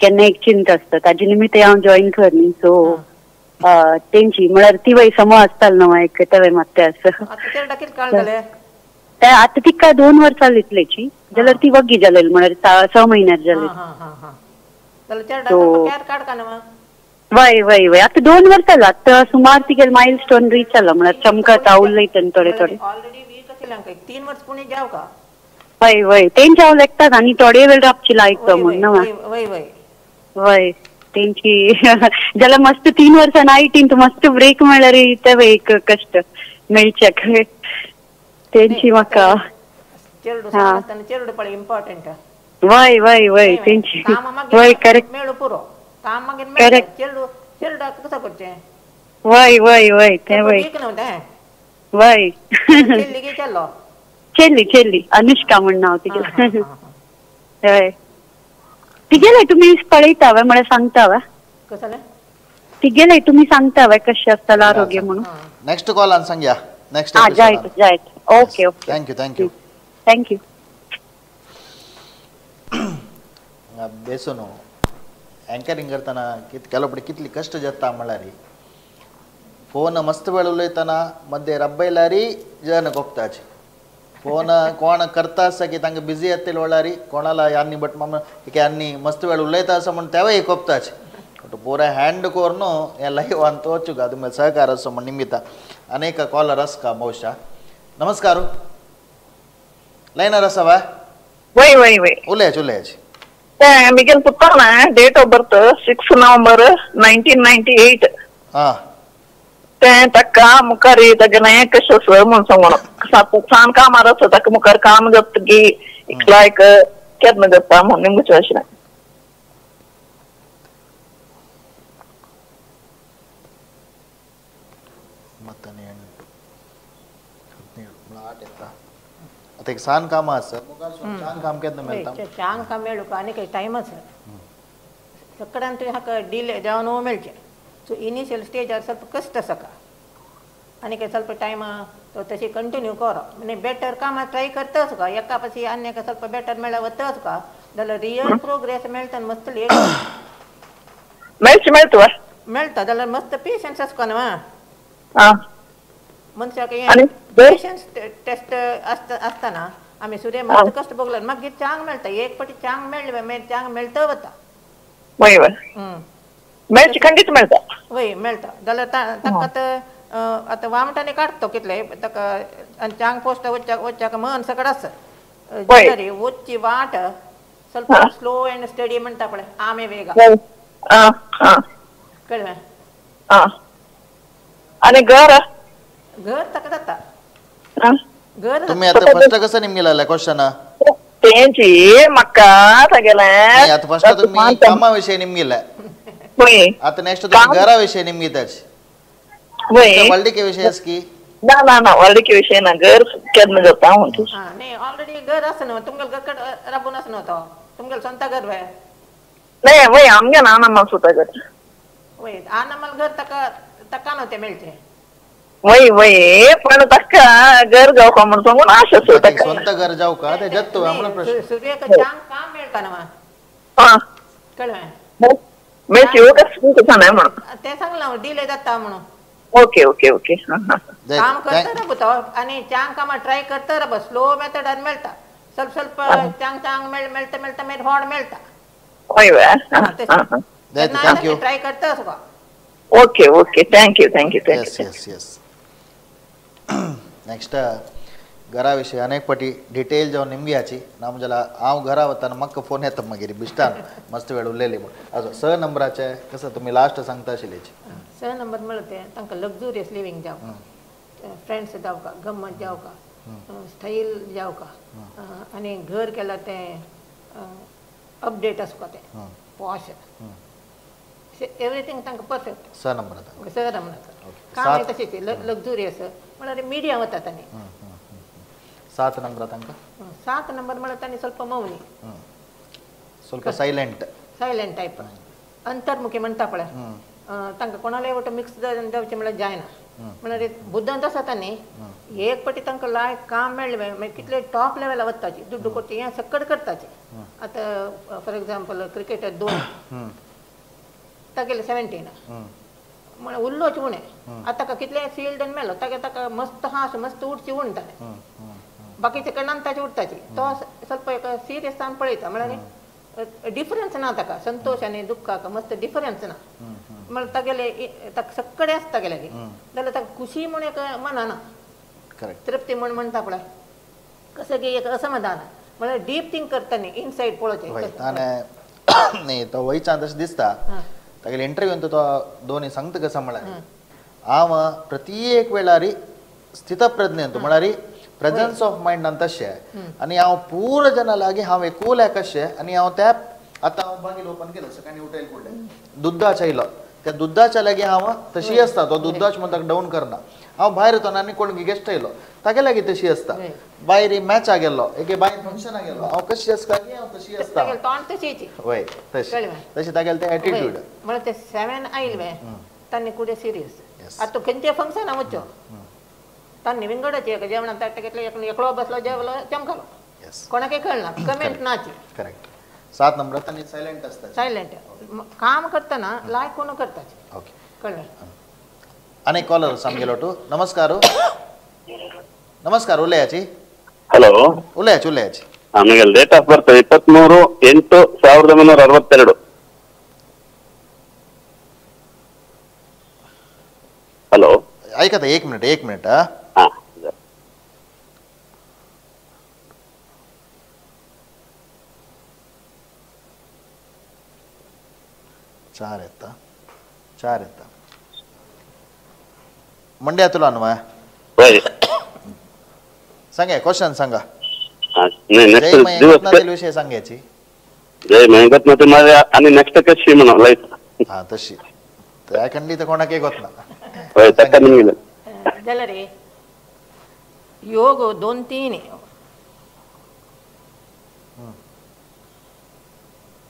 केन्ना एक चिंता आसता ताजे निमित्त हांव जॉईन कर न्ही. सो तेंची म्हळ्यार ती वय समज आसतालो न्हू एक तेवे मात्ते आसा. आतां तिका 2 वर्सां इतलेची जाल्यार ती वग्गी जालेली म्हळ्यार 6 म्हयन्यार जाली. वय वय वय. आतां 2 वर्सां जालां आतां सुमार तिगेले मायल स्टोन रीच जाला म्हळ्यार चमकता उलयता थोडे थोडे. वय वय तेंचे हांव लेखतात आनी थोडे वेळ राबची लायक म्हूण न्हू. वय तेंची जाल्यार मस्त 3 वर्सां नायटीन मस्त ब्रेक म्हळ्यार ते एक कश्ट मेळच्याक तेंची म्हाका चेरडू सांगतना चेरडू पळय इम्पॉर्टंट. वय वय वय तेंची वय करेक्ट मेळू पुरो काम मागीर मेळटा. चेरडू चेरडाक कसं करचें? वय वय वय तें वय वय चेल्ली चेल्लो चेल्ली चेल्ली अनुष्का म्हण नांव तिगेलें. हय तिगेलें तुमी पळयता वे म्हळ्यार सांगता वे कसलें तिगेलें तुमी सांगता वे कशें आसतलें आरोग्य म्हणून? नेक्स्ट कॉलान सांगया. नेक्स्ट हां जायत जायत. Okay okay thank you thank you thank you. बेसून अँकरींग करतना ಕೆಲವು कितली कश्ट जाता म्हळ्यार फोन मस्त वेळ उलयतना मध्य रब्बयलारी जन कोपताचे फोन कोण करता आसा की तांकां बिजी येतले वळारी कोणाला आनी बट मामा की आनी मस्त वेळ उलयता आसा म्हण तेवय कोपताचे बट पुरा हँड करून हे लायव्ह आनी तोचुका तुमी सहकार आसा म्हण निमिता. अनेक कॉलर आसका बहुशा. नमस्कार लायनर आसा वा? वय वय वय उलयाच उलयाच. मिगेल पुत्ताना date of birth 6 November 1998. हां तें ताका मुखार ताका कशें आसा म्हूण सांगून सान कामार आसा ताका मुखार काम जातकी लायक केन्ना जाता म्हूण निमगें आशिल्लें. आता एक सान काम आसा छान काम केन्ना मेळटा? छान काम मेळू आनी काही टायम आसा सगळ्यान तुवें हाका डिले जावन मेळचें. सो इनिशियल स्टेजार ಸ್ವಲ್ಪ कश्ट आसा आनी काही ಸ್ವಲ್ಪ टायम तो तशी कंटिन्यू कर म्हणजे बेटर कामां ट्राय करताच का एका पाशी आनी एका ಸ್ವಲ್ಪ बेटर मेळ्ळ्यार वताच का जाल्यार रियल प्रोग्रेस मेळटा मस्त लेट मेळचे मेळटा मेळटा जाल्यार मस्त पेशन्स आसता न्हू. मनशाक पेशन्स टेस्ट आसतना आमी सूर्य मस्त कश्ट भोगले मागीर चांग मेळटा. एक पटी चांग मेळ्ळें मागीर चांग मेळटा वता. वय वय मेळचे खंडीत मेळटा. वय मेळटा जाल्यार ताका आतां आतां वामटांनी काडटा कितले ताका आनी चांग पोस्ट वच्चाक वच्चाक मन सगळें आसा तरी वच्ची वाट ಸ್ವಲ್ಪ स्लो अँड स्टडी म्हणटा पळय आमे वेगा कळ्ळें. आनी घर घर ताका जाता घर. तुम्ही आता फर्स्ट कसं निमगिला क्वेश्चन तेंची म्हाका तागेलें आता फर्स्ट तुम्ही कामा विषयी निमगिला आता नेक्स्ट तुम्ही घरा विषयी निमगिताच व्हडलिके विषय की ना ना ना व्हडलिके विषय ना घर केन्ना जाता म्हणटा. न्ही ऑलरेडी घर आसा न्हू तुमगेलें घर कडेन राबून आसा न्हू तो तुमगेलें स्वता घर वे? नाही वय आमगे ना आनमाल स्वता घर. वय आनमाल घर ताका ताका न्हू तें मेळचें. वय वय पण ताका घर जावका म्हण सांगून आशा आसा ताका स्वतः घर जावका ते जत्तो आमलो प्रश्न सूर्याक चांग काम मेळटा न्हू. हां कळ्ळें मेळची कसं सांगलें म्हणून तें सांगलां डिले जाता म्हणून. ओके ओके ओके काम करता राबो तो आनी चांग कामां ट्राय करता राबो स्लो मेथडान मेळटा ಸ್ವಲ್ಪ ಸ್ವಲ್ಪ चांग चांग मेळटा मेळटा मागीर व्हड मेळटा. वय वय ट्राय करता तुका. Okay okay thank you thank you thank you. Yes yes. Next घरा विषयी अनेक पटी डिटेल जावन निमग्याची ना म्हणजे हांव घरा वतना म्हाका फोन येता मागीर बिश्टान मस्त वेळ उलयली म्हूण. आजो 6 नंबराचे कसं तुमी लास्ट सांगता आशिल्लेची? 6 नंबर म्हळ्यार तें तांकां लक्झुरियस लिवींग जावका फ्रेंड्स जावका गम्मत जावका स्टायल जावका आनी घर केलां तें अपडेट आसता तें पॉश एवरीथींग तांकां परफेक्ट. 6 नंबर 6 नंबर काम तशेंच लक्झुरियस म्हळ्यार मिडियम वता तांणी. 7 नंबर तांकां? 7 नंबर म्हळ्यार तांणी ಸ್ವಲ್ಪ मौनी ಸ್ವಲ್ಪ सैलेंट सैलेंट टायप अंतर्मुखी म्हणटा पळय तांकां कोणाले वट मिक्स जावचें म्हळ्यार जायना. म्हळ्यार बुद्धांत आसा तांणी एक पटी तांकां लायक काम मेळ्ळें मागीर कितले टॉप लेवला वताची दुड्डू करची हें सकट करताचे. आतां फॉर एग्जाम्पल क्रिकेटर 2 तागेले 17 म्हळ्यार उल्लोच उणें आतां ताका कितलें फिल्ड मेळ्ळो ताका ताका मस्त हांस मस्त उडची उण ताणें बाकीचे कडल्यान ताचे उडटाची तो ಸ್ವಲ್ಪ एक सिरियस जावन पळयता म्हळ्यार डिफरन्स ना ताका संतोश आनी दुख्खाक मस्त डिफरन्स ना म्हळ्यार तागेले ताका सगळे आसता गेले जाल्यार ताका खुशी म्हूण एक मना ना तृप्ती म्हूण म्हणटा पळय कसं की एक असमाधान म्हळ्यार डीप थिंक करता न्ही इनसायड पळोवचें. न्ही तो वयच्यान तशें दिसता तागेले इंटरव्यून तो दोनी सांगता कसं म्हळ्यार हांव प्रत्येक वेळारी स्थितप्रज्ञ अंत म्हळ्यार प्रेझन्स ऑफ मायंड अंत तशें आनी हांव पूर जना लागीं हांव एकूल्याक कशें आनी हांव त्या आतां हांव बागील ओपन केलो सकाळीं उठयल फुडलें दुद्दाच आयलो त्या दुद्दाच्या लागीं हांव तशी आसता तो दुद्दाच म्हण ताका डावन करना हांव भायर वतना आनी कोण गेस्ट आयलो तागे लागीं तशी आसता भायर मॅचा गेल्लो एके भायर फंक्शना गेल्लो हांव कशी आसता की हांव तशी आसता वय तशी तशें तागेलें तें एटिट्यूड म्हळ्यार ते 7 आयले तांणी कुडे सिरियस आतां खंयचे फंक्शना वचो तांणी विंगडाचे जेवणाक ताट घेतलें एकलो बसलो जेवलो चमकालो कोणाकय कळना कमेंट नाची करेक्ट 7 नंबर तांणी सायलंट आसता सायलंट काम करतना लायक कोण करता ओके कळ्ळें. अनेक कॉलर सामगेलो टू. नमस्कार नमस्कार उलयाची. हॅलो उलयाची उलयाची. ಆಮೇಲೆ ಡೇಟ್ ಆಫ್ ಬರ್ತ್ 23/8/1962. हॅलो ऐकता एक मिनिट एक मिनिट. हा चार येता चार येता मंड्या तुला न्हय सांगा क्वेश्चन सांगा. जय विषय सांगायची जय मयंकत आणि नेक्स्ट कशी म्हणा लाईफ. हा तशी त्या खंडी तर कोणाक एक होत ना. होय ताका निघालं जाल्यार रे योग 2 3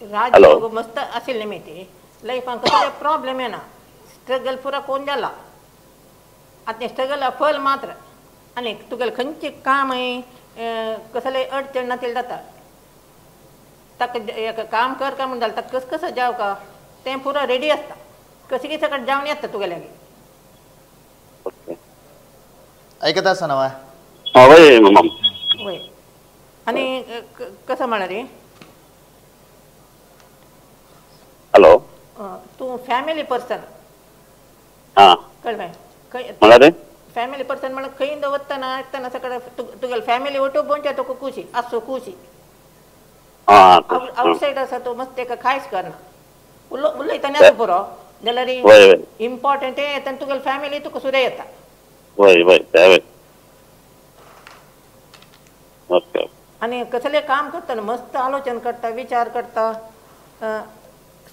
राजयोग मस्त असेल निमित्त लाईफान कसले प्रॉब्लेम येना स्ट्रगल पुरा कोण जाला आतां स्ट्रगल फल मात्र आनी तुगेले खंयचे काम कसले अडचण नातेल जाता ताका एक काम कर काय म्हण जालें ताका कस कसं जाव का तें पुरा रेडी आसता कशें कितें सगळें जावन येता तुगेले लागीं. ऐकत आसा ना? हय वय आनी कसं म्हळ्यार रे हॅलो तूं फॅमिली पर्सन कळ्ळें म्हळ्यार फॅमिली पर्सन म्हळ्यार खंय वतना येतना सगळें तुगेले फॅमिली ओटो भोंवच्या तुका खुशी आसो खुशी आउटसायड आसा तो मस्त तेका कांयच करना उलयतना आसा पुरो जाल्यार इम्पॉर्टंट येता तुगेले फॅमिली तुका सुद्दां येता. वय वय वय ओके. आनी कसलें काम करतना मस्त आलोचन करता विचार करता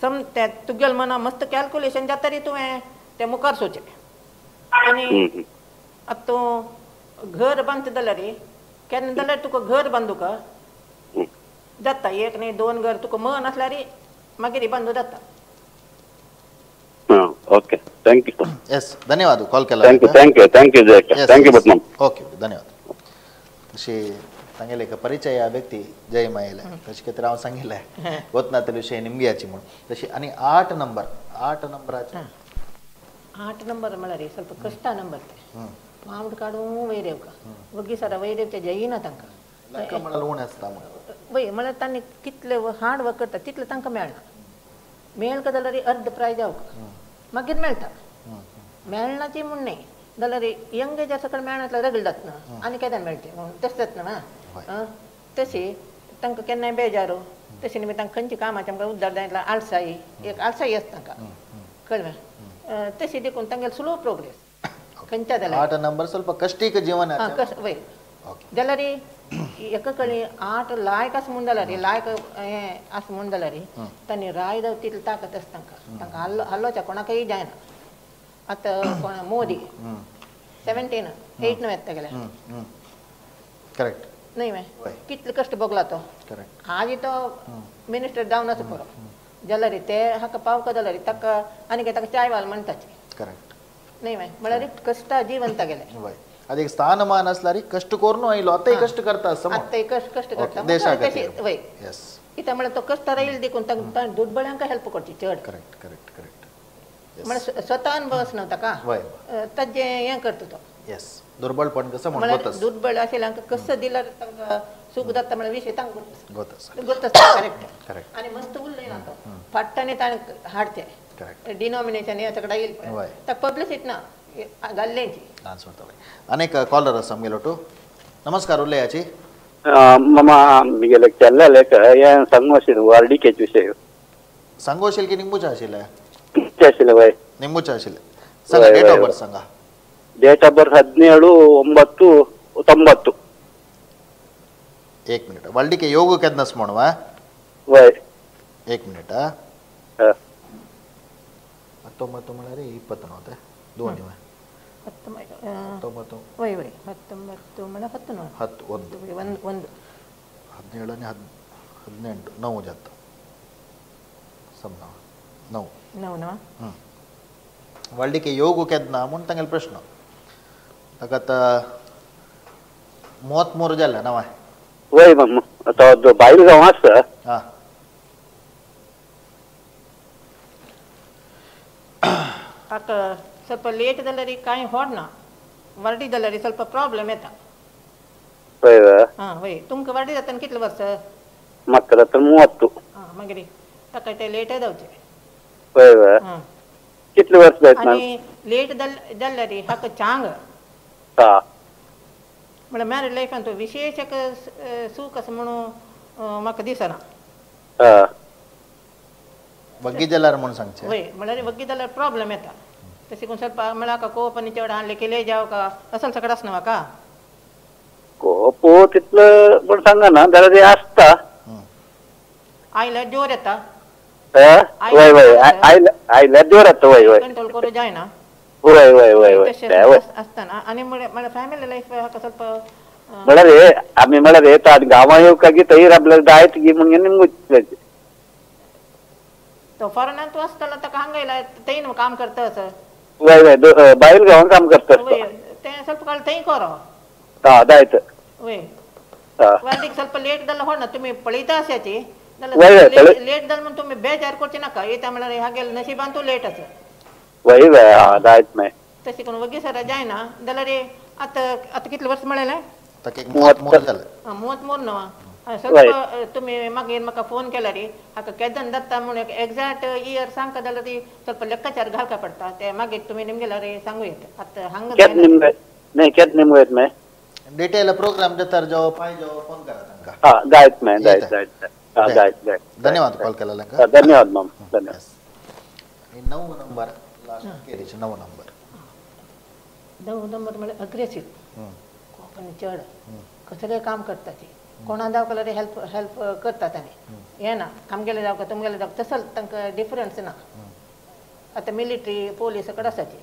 सम ते तुगेले मना मस्त कॅल्क्युलेशन जाता रे तुवें तें मुखार सोचें. आनी आतां तूं घर बांदता जाल्यार केन्ना जाल्यार तुका घर बांदूका जाता एक न्ही 2 घर तुका मन आसल्यार मागीर बांदू जाता. Okay thank you. Yes धन्यवाद कॉल केला. Thank you thank you thank you Jay thank you बटमम. Okay धन्यवाद. तशी सांगेले का परिचय या व्यक्ती जय मायेला तशी कितें हांव सांगिल्लें वतना ते विषय निमग्याची म्हणून तशी. आनी 8 नंबर 8 नंबराचे 8 नंबर म्हळ्यार ಸ್ವಲ್ಪ कश्ट नंबर ते मावट काडूं वयर येवका वगी सरा वयर येवचे जायना तांकां म्हळ्यार उणें आसता वय म्हळ्यार तांणी कितले हार्ड वर्क करता तितलें तांकां मेळना मेळका जाल्यार अर्द प्रायज जावका मागीर मेळटा मेळनाची म्हूण न्हय जाल्यार यंग एजार सगळें मेळना रगड जातना आनी केन्ना मेळचें तशें जातना मा तशें तांकां केन्नाय बेजारो तशें न्ही तांकां खंयच्या कामाचें आमकां उद्दार जायना आळसाई एक आळसाई आसता तांकां कळ्ळें तशें देखून तांगेले स्लो प्रोग्रेस खंयच्या जाल्यार 8 नंबर ಸ್ವಲ್ಪ कश्टीक जीवन कश वय जाल्यार एका कडेन 8 लायक आसा म्हूण जाल्यार लायक हें आसा म्हूण जाल्यार तांणी राय जावं तितली ताकत आसता तांकां तांकां हाल्लो हाल्लोच्या कोणाकय जायना. आतां कोण मोदी 17 8 न्हय येता गेल्यार करेक्ट न्हय मे कितले कश्ट भोगला तो आज तो मिनिस्टर जावन आसा पुरो जाल्यार ते हाका पावका जाल्यार ताका आनी ताका चायवाल म्हणटाचे करेक्ट न्हय मे म्हळ्यार कश्टा जीवन तागेलें. अदीक स्थानमान आसल्यार कश्ट करून आयलो आतांय कश्ट करता आतांय कश्ट कश्ट करता तशें वय कित्याक म्हळ्यार तो कश्ट रायल देखून तांकां दुर्बळ्यांक हेल्प करची चड. करेक्ट करेक्ट करेक्ट म्हळ्यार स्वता अनुभव आसना ताका ताजें हें करता तो. येस दुर्बळपण कसं म्हळ्यार दुर्बळ आशिल्ल्यांक कसं दिल्यार तांकां सूख जाता म्हळ्यार विशय तांकां गोत आसता. Correct correct. आनी मस्त उलयना तो फाटतानी ताणें हाडचें डिनॉमिनेशन हें सगळें येयल पळय ताका पब्लिसिटी ना घाल्लेंची. अनेक कॉलर आसा आमगेलो टू. नमस्कार उलयाची. ममा मिगेले केल्ले लेख हें सांगू आशिल्लें वार्डिकेचे विशय सांगू आशिल्लें की निंबूचें आशिल्लें? निंबूचे आशिल्ले वय. निंबूचे आशिल्ले. सांगा डेट ऑफ बर्थ सांगा. Date of birth 17/9/90. एक मिनिट. वल्डिके योग केन्नास म्हणू वय. एक मिनिट. 19 म्हळ्यार 20 न्हू ते दोन 19 वय वय 19 म्हळ्यार 10 न्हू 10 1 1 17 आनी 18 9 जाता सम 9 9 न्हू. वल्डिके योग केन्ना म्हूण तांगेलो प्रश्न. ताका आतां 33 जालें ना वय. वय मामा आतां बायल गांव आसा. आं आतां ಸ್ವಲ್ಪ ಲೇಟ್ जाल्यार कांय होडना, वर्डी जाल्यार ಸ್ವಲ್ಪ ಪ್ರಾಬ್ಲಮ್ येता. वय. हां वय. तुमकां वर्डी जातना कितले वर्स? म्हाका जाता 30. हां मागीर ताका ते लेट जावचें. वय वय. हां कितले वर्स जायत? आनी लेट जाल्यार हाका चांग हां म्हळ्यार मॅरीड लायफान तो विशेश एक सूख अशें म्हणून म्हाका दिसना. हां वग्गी जाल्यार म्हूण सांगचें. वय म्हळ्यार वग्गी जाल्यार प्रॉब्लम येता. तशें करून ಸ್ವಲ್ಪ म्हळ्यार हाका कोप आनी चड हाडलें केले जावं का असल सगळें आसना म्हाका कोप तितलो म्हूण सांगना जाल्यार तें आसता. आयल्यार जोर येता. वय वय आयल्यार जोर येता. वय वय कंट्रोल करूं जायना. वय वय वय वय तशें आसतना आनी म्हळ्यार फॅमिली लायफ हाका ಸ್ವಲ್ಪ म्हळ्यार आमी म्हळ्यार येता आनी गांवां येवपाक थंय आपल्याक जायत गी म्हणून निमगो तो फॉरेनान तूं आसतलो ताका हांगा येयला थंय न्हू काम करता असं. वय वय बायल गांवां काम करता. वय तें ಸ್ವಲ್ಪ काळ थंय करो. हां जायत. वय वर्दीक ಸ್ವಲ್ಪ लेट जाल्यार होना तुमी पळयता आसाची जाल्यार लेट जालें म्हूण तुमी बेजार करचे नाका. येता म्हळ्यार हागेले नशिबान तूं लेट आसा. वय वय हां जायत मागीर तशें करून वगी सर जायना जाल्यार आतां आतां कितले वर्स म्हळेलें? ताका 33 जालें. आं 33 न्हू. ಸ್ವಲ್ಪ तुमी मागीर म्हाका फोन केल्यार हाका केदन जाता म्हूण एग्जॅक्ट इयर सांगता जाल्यार ती ಸ್ವಲ್ಪ ಲೆಕ್ಕಾಚಾರ घालका पडटा ते मागीर तुमी निमगेल्यार सांगू येता. आतां हांगा केन्ना निमगो येता मागीर डिटेल प्रोग्राम जाता जो पांय जो फोन करा तांकां. हां जायत मागीर जायत जायत. हां जायत जायत. धन्यवाद कॉल केला तांकां. धन्यवाद माम धन्यवाद. 9 नंबर लास्ट केरीचे 9 नंबर. 9 नंबर म्हळ्यार अग्रेसीव कोप आनी चड कसलें काम करता ती कोणा जावं जाल्यार हेल्प हेल्प करता ताणें. हें ना आमगेलें जावं का तुमगेलें जावं तसो तांकां डिफरन्स ना. आतां मिलिटरी पोलीस कडेन आसाची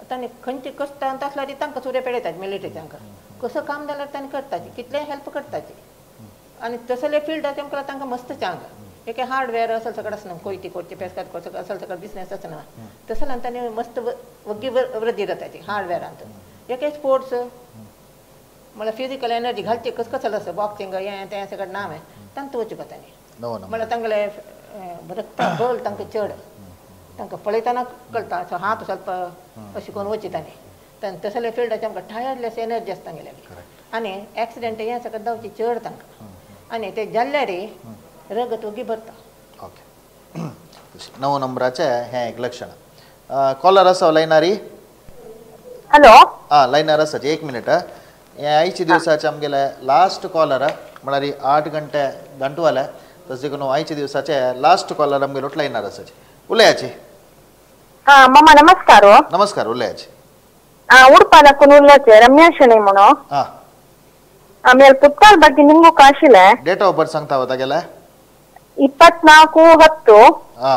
तांणी खंयचे कश्टांत आसल्यार तांकां सुरे पेडयतात मिलिटरी तांकां कसो काम जाल्यार तांणी करताची कितलें हेल्प करताची. आनी तसले फिल्डार तेमकां तांकां मस्त चांग एक हार्डवेअर असल सगळं आसना कोयती कोरची पेस्काद कोरचो असल सगळं बिजनेस आसना तसल्यान तांणी मस्त वग्गी वृद्धी जाताची हार्डवेअरांत. एक स्पोर्ट्स म्हळ्यार फिजिकल एनर्जी घालची कस कसल आसा बॉक्सिंग हें तें सगळें नांव हें तांकां वचपा तांणी म्हळ्यार तांगेले रक्त बल तांकां चड तांकां पळयतना कळटा असो हात ಸ್ವಲ್ಪ अशें करून वची तांणी तसले फिल्डाचे आमकां टायर्डलेस एनर्जी आसता तांगेले. आनी एक्सिडंट हें सगळें जावची चड तांकां आनी ते जाल्ल्यार रगत वगी भरता. ओके 9 नंबराचें हें एक लक्षण. कॉलर आसा लायनारी? हॅलो. आं लायनार आसा एक मिनिट. हे आयच्या दिवसाचे आमगेले लास्ट कॉलर म्हळ्यार 8 घंटे दांटवाले तशें देखून आयच्या दिवसाचे लास्ट कॉलर आमगेलो लायनार आसाचे. उलयाची. हां मामा नमस्कार. नमस्कार उलयाची. हां उडपा दाखून उरलाचे रम्या शणै म्हणून. हां ಆಮೇಲೆ ಪುತ್ತಾಲ್ ಬಗ್ಗೆ ನಿಮಗೂ ಕಾಶಿಲೆ. ಡೇಟ್ ಆಫ್ ಬರ್ತ್ सांगता तागेले? 24/10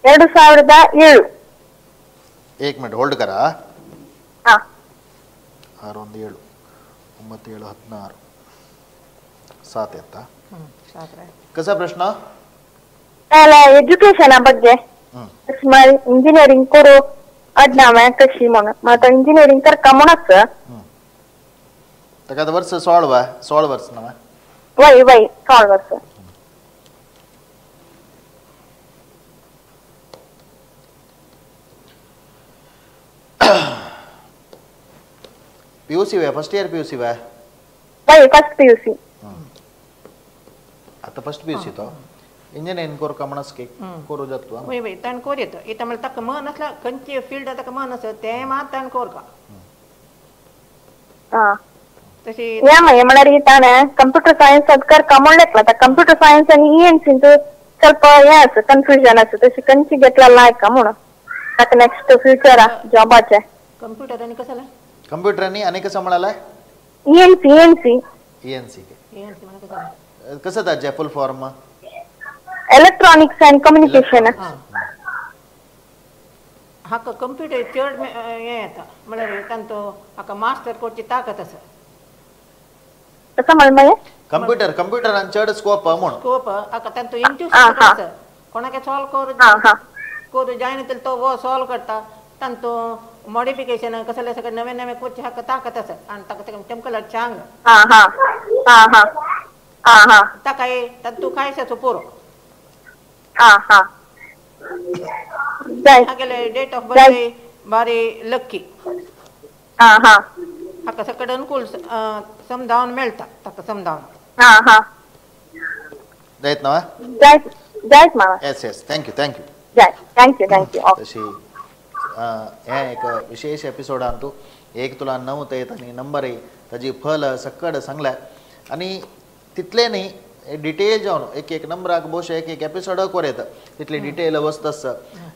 2007. एक मिनिट होल्ड करा. हां 6 1 7 9 7 16 7 येता. कसा प्रश्न? एज्युकेशना ಬಗ್ಗೆ इंजिनियरिंग करू अडनाव कशी म्हणून आता इंजिनियरिंग करका म्हणच. ताका आतां वर्स 16 16 वर्स ना? वय वय 16 वर्स. पीयूसी वे फर्स्ट इयर पीयूसी वे? वय फर्स्ट पीयूसी. आता फर्स्ट पीयूसी तो इंजिनियरिंग कोरका म्हणस की कोरू जातो. वय वय ताणें कोर येता इता म्हळ्यार ताका मन आसल्यार खंयचे फिल्ड ताका मन आसा तें मात ताणें कोरका. हां तशी या मागीर म्हळ्यार ताणें कंप्युटर सायन्स करका म्हणलें आता कंप्युटर सायन्स आनी ई एन सींत ಸ್ವಲ್ಪ हें आसा कन्फ्युजन आसा तशी खंयची घेतला लायक म्हणून ताका नेक्स्ट फ्युचर जॉबाचे. कंप्युटर आणि कसं कंप्युटर आणि आणि कसं म्हणाला? ENC ENC ENC ENC म्हणा कसं कसं ताजे full form? Electronics and communication. हाका कंप्युटर चड हें येता म्हळ्यार तांचो हाका मास्टर करची ताकत आसा. कसं म्हणलें? कंप्युटर कंप्युटरान चड स्कोप म्हणून स्कोप हाका तांचो इंट्युशन आसा. कोणाक सॉल्व करू जायना जाल्यार तो वो सॉल्व करता. तांचो मॉडिफिकेशन कसलें सगळें नवें नवें करचें हाका ताकत आसा आनी ताका तेमकां चांग ताका तातूं कांय पुरो. हागेले डेट ऑफ बर्थ बारी लक्की. हाका सगळें अनुकूल समजावन मेळटा ताका समजावन. जायत ना? जायत मामा. Yes yes thank you thank you thank you thank you. तशी हें एक विशेष एपिसोडान तूं एक तुला 9 ते आनी नंबरय ताजी फल सक्कड सांगल्या आनी तितलें न्ही डिटेल जावन एक एक नंबराक भोवशे एक एक एपिसोडाक वर येता तितली डिटेल वस्त आसा.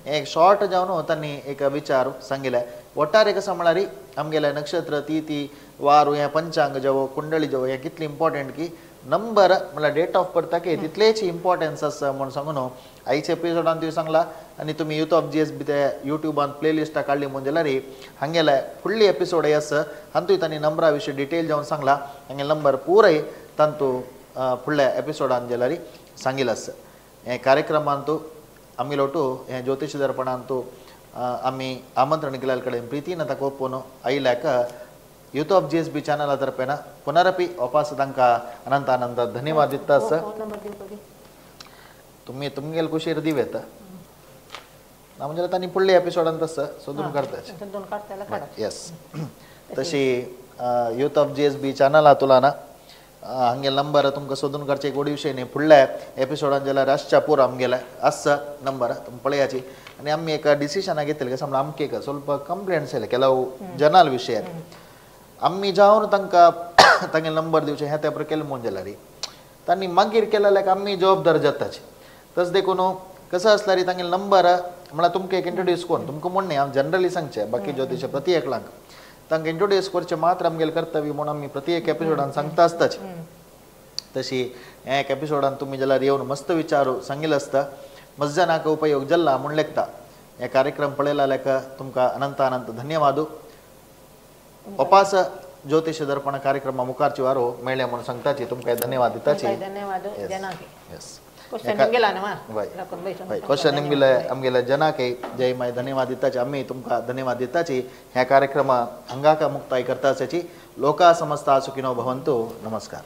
एक शॉर्ट जावन तांणी एक विचार सांगिल्ले. वटार कसो म्हळ्यार आमगेलें नक्षत्र ती ती वार हें पंचांग जावं कुंडली जावं हें कितलें इम्पॉर्टंट की नंबर म्हळ्यार डेट ऑफ बर्थाक तितलेच इम्पॉर्टन्स आसा म्हूण सांगून आयच्या एपिसोडान तुवें सांगला. आनी तुमी यूथ ऑफ GSB ते युट्यूबान प्लेलिस्टां काडली म्हूण जाल्यार हांगेले फुडली एपिसोड आसा हातूंत तांणी नंबरा विशीं डिटेल जावन सांगला. हांगेले नंबर पुराय तांतू फुडल्या एपिसोडान जाल्यार सांगिल्लें आसा. हे कार्यक्रमान तूं आमी लोटू हें ज्योतिश दर्पणान तूं आमी आमंत्रण केल्या कडेन प्रितीन ताका ओपोवन आयल्याक यूथ ऑफ GSB चॅनला तर्फेन पुनरपी वापस तांकां अनंत अनंत धन्यवाद दिता आसा. तुमी तुमगेले कुशीर दिवेत ना म्हणजे तांणी फुडल्या एपिसोडान तसं सोदून काडटा. येस तशी यूथ ऑफ GSB चॅनला तुला ना हांगेले नंबर तुमकां सोदून काडचे एक व्हड विशय न्ही. फुडल्या एपिसोडान जाल्यार आसच्या पुरो आमगेले आसचा नंबर तुमी पळयाची. आनी आमी एक डिसिशनां घेतले कसं म्हणल्यार आमकां एक ಸ್ವಲ್ಪ कंप्लेंट्स येयले ಕೆಲವು जनाल विशयार आमी जावन तांकां तांगेले नंबर दिवचे हें ते केलें म्हूण जाल्यार तांणी मागीर केलें जाल्यार आमी जबाबदार जाताची. तशें देखून कसो आसल्यार तांगेले नंबर म्हळ्यार तुमकां एक इंट्रोड्यूस करून तुमकां म्हूण न्ही हांव जनरली सांगचें बाकी ज्योतिश प्रति एकलांक तांकां इंट्रोड्यूस करचें मात्र आमगेलें कर्तव्य म्हूण आमी प्रति एक एपिसोडान सांगता आसताच. तशी हे एक एपिसोडान तुमी जाल्यार येवन मस्त विचार सांगिल्लो आसता मस्त जाणांक उपयोग जाल्ला म्हूण लेखता. हे कार्यक्रम पळयला लेखा तुमकां अनंत अनंत धन्यवाद. अपास ज्योतिष दर्पण कार्यक्रमा मुखारची वारो मेळ्ळे म्हूण सांगताची तुमकां धन्यवाद दिताची. धन्यवाद. येस क्वेश्चन निमगेले आमगेले जनाक जय माय धन्यवाद दिताची. आमी तुमकां धन्यवाद दिताची. ह्या कार्यक्रमा हांगाका मुक्ताय करता आसाची. लोका समस्ता सुखिनो भवन्तु. नमस्कार.